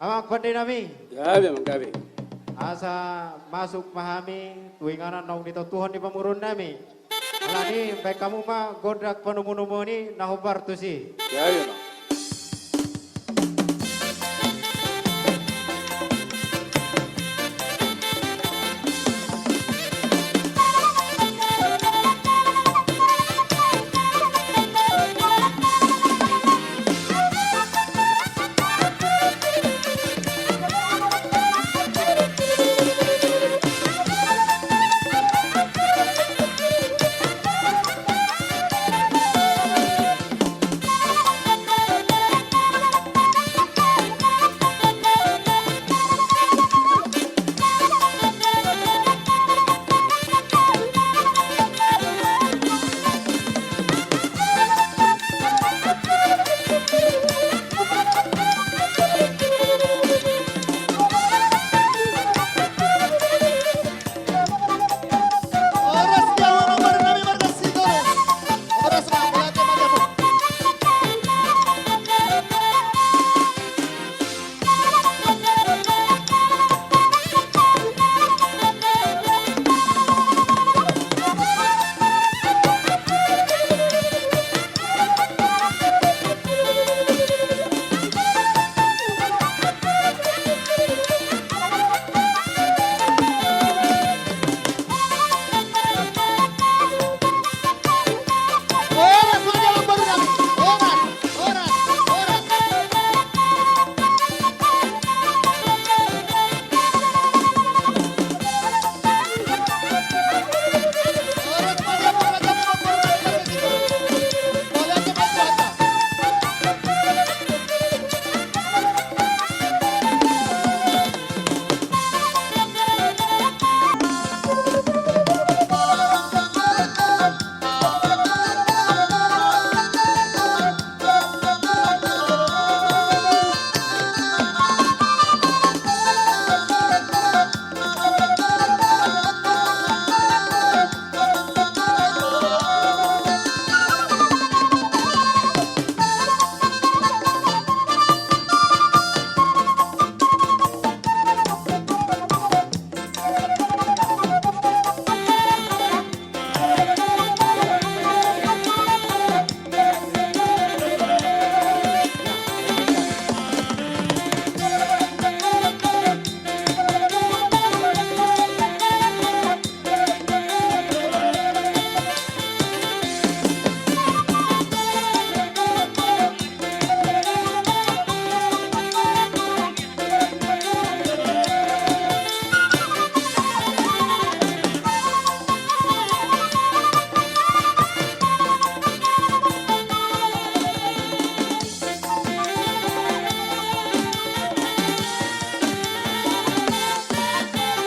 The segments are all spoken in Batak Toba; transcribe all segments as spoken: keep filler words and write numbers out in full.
Amang pande nami. Gabe, amang, gabe. Asa masuk ma hami tu inganan naung nitotohon ni pamoruon nami. Alani i, baen hamu ma gondang panomunomuon i na hombar tusi. Gabe, amang.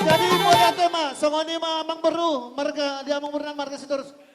Jadi, mauliate ma, songon i ma, Amangboru, marga, di Amangboru nami, marga Sitorus.